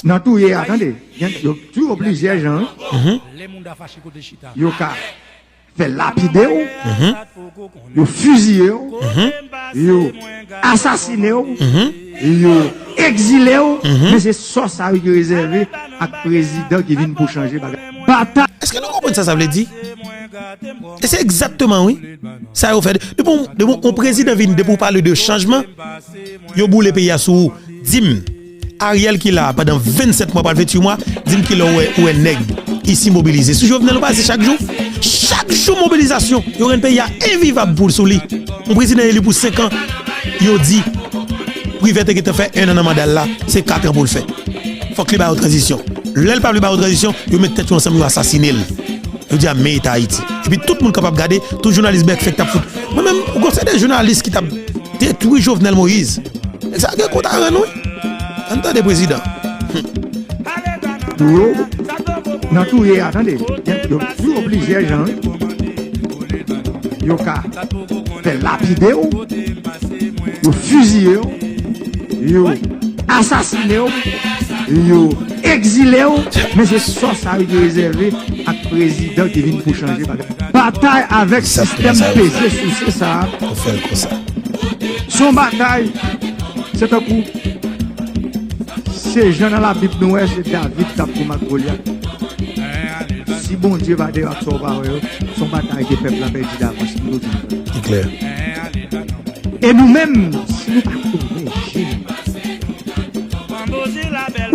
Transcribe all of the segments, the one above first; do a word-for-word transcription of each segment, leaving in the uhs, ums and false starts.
Nan touye a, tande, gen, yo touye w plizyè jan, wi. Yo ka fè lapide w, yo fiziye w, yo asasine w, yo egzile w, men se sò sa yo ki rezève ak prezidan ki vin pou chanje bagay. Batay. Èske nou konprann sa sa vle di? E se egzakteman, wi. Sa yo fè. Depi yon, depi yon prezidan vin, depi w pale de chanjman, yo boule peyi a sou ou. Di m, Ariel ki la a pandan vennsèt mwa, pral ventuit mwa, di m kilè ou wè, ou wè nèg isi mobilize. Sou Jovenel ou pa di chak jou? Chak jou mobilizasyon. Yo rann peyi a envivab pou, sou li. Yon prezidan eli pou senk an, yo di Privè te gentan fè en an nan manda l la, se kat an pou l fè. Fòk li ba yo tranzisyon. Lè l pa vle ba yo tranzisyon, yo met tèt yo ansanm, yo asasine l. Yo di a men eta Ayiti. Epi tout moun kapab gade, tout jounalis bèk fèk t ap fout. Mwen menm, ou gon seri de jounalis ki t ap detwi Jovenel Moïse. Nèg sa gen kont a rann, wi. Ann tande prezidan. Yo, nan touye a, tande, yo touye w plizyè jan, wi. Yo ka fè lapide w, yo fiziye w, yo asasine w, yo egzile w, men se sò sa yo ki rezève ak prezidan ki vin pou chanje bagay. Batay avèk sistèm peze souse sa a. Ou fè l konsa. Se yon batay, se tankou, se jan nan Labib nou wè, se David k ap goumen ak Golyat. Si Bondye pa te ak sa w pa wè yo, se yon batay ke pèp la pèdi davans, m tou di nou. Li klè. E nou menm, si nou pa ouvè je nou,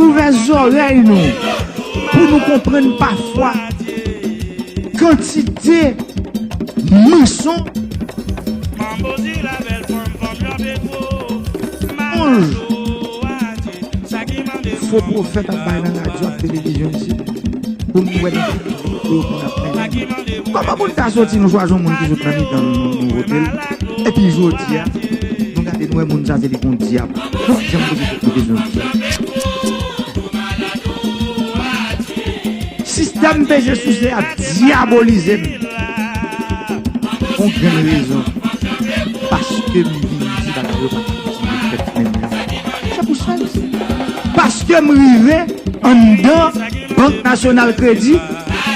ouvè zòrèy nou, pou nou konprann pafwa kantite mansonj, fo pwofèt ap bay nan radyo ak televizyon isit, pou nou wè nan figi yo pou n ap mennen. Kòman pou n ta soti, nou chwazi yon moun ki sot nan mitan nou, nou, nou vote l, epi jodi a, nou gade, nou wè moun sa se li k yon dyab. Nou pa janm poze tèt nou kesyon sou sa. Sistèm peze souse a dyabolize m. Pou yon grenn rezon. Paske m vin di bagay yo pa t ap kontinye fèt menm jan. Se pou sa l. Paske m rive anndan Bank Nasyonal Kredi,